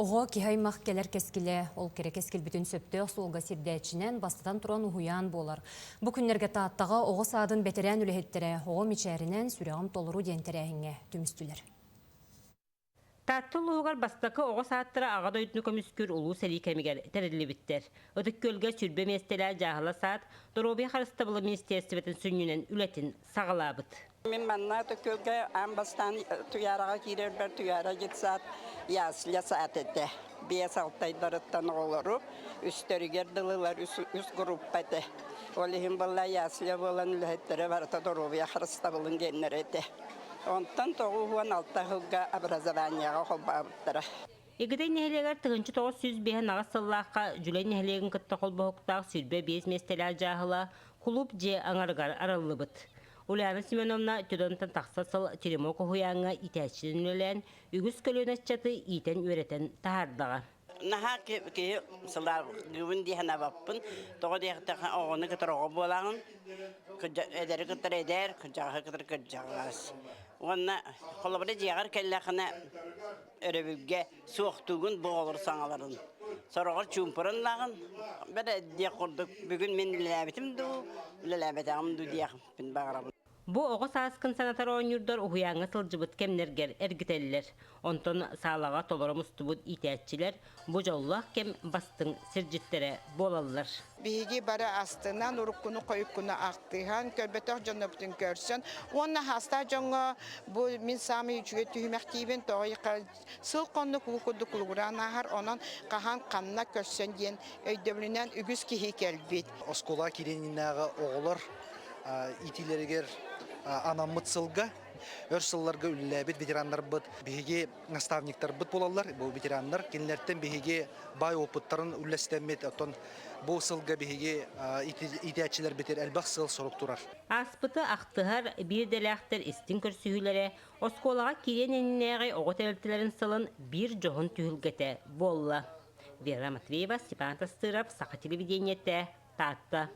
Оҕо киһи аймах кэлэр кэскилэ, ол кэрэ кэскилбитин сөптөөх суолга сирдээччинэн бастатан туран уһуйаан буолар. Бу күннэргэ Тааттаҕа оҕо саадын бэтэрээн үлэһиттэрэ оҕо мичээринэн сүрэҕим толору диэн тэрээһиҥҥэ түмүстүлэр. Таатта улууһугар бастакы оҕо саадтара Аҕа дойдуну көмүскүүр Улуу сэрии кэмигэр тэриллибиттэр. Ытык Күөлгэ 20 миэстэлээх дьааһыла саад Доруобуйа харыстабыла министиэристибэтин сүнньүнэн үлэтин саҕалаабыт. Мин манна Ытык-Күөлгэ аан бастаан Туйаараҕа киирэрбэр Туйаара детсад ясля саад этэ. Биэс алтайдарыттан оҕолору үстэригэр дылылар үс группа этэ. Ол иһин буолла ясля буолан үлэһиттэрэ барыта доруобуйа харыстабылын диэннэр этэ. Онтон 96 сылга образованиеҕа холбообуттара. Игидэй нэһилиэгэр 1958 сыллаахха Дьүлэй нэһилиэгин кытта холбоһуктаах 25 миэстэлээх дьааһыла кулууп дьиэ аҥарыгар арыллыбыт. Ульяна Семеновна Төдонтон тахса сыл Теремок уһуйааҥҥа иитээччинэн үлэлээн, үгүс көлүөнэ ыччаты иитэн-үөрэтэн таһаардаҕа. Наһаа киһи сылааргыыбын дии санаабаппын. Тоҕо диэхтэххэ оҕону кытары оҕо буолаҕын, эдэри кытары эдэр, кырдьаҕаһы кытары кырдьаҕас. Уонна холобура дьиэҕэр кэллэххинэ өрөбүлгэ суохтуугун бу оҕолор саҥаларын. Сороҕор чуумпуран ылаҕын, бэрэ диэх курдук бүгүн мин үлэлээбитим дуу, үлэлээбэтэҕим дуу диэхпин баҕарабын. Бу оҕо сааскын санатар оонньуурдар уһуйааҥҥа сылдьыбыт кэмнэргэр эргитэллэр. Онтон саалаҕа толоро мустубут иитээччилэр бу дьоллоох кэм бастыҥ сирдьиттэрэ буолаллар. Биһиги бары астынан, уруккуну-хойуккуну ахтыһан, көрбөтөх дьоннорбутун көрсөн уонна хаастаах дьоҥҥо бу мин саамай үчүгэй түһүмэхтиибин, тоҕо сыл хоннук уу курдук кулугураан ааһар, онон хаһан ханна көрсөн диэн өйдөбүлүнэн үгүс киһи кэлбит. Оскуола кириэнинээҕи оҕолор иитиилэригэр анаммыт сылга өр сылларга үлэлээбит ветераннарбыт биһиги наставниктарбыт буолаллар. Бу ветераннар кинилэртэн биһиги баай опыттарын үллэстэммит, оттон бу сылга биһиги иитээччилэрбитигэр элбэх сыал-сорук турар. Ааспыты ахтыһар биир идэлээхтэр истиҥ көрсүһүүлэрэ оскуолаҕа киириэн иннинээҕи оҕо тэрилтэлэрин сылын биир дьоһун түһүлгэтэ буолла. Вера Матвеева, Степан Тастыров, Саха телевидениетэ, Таатта.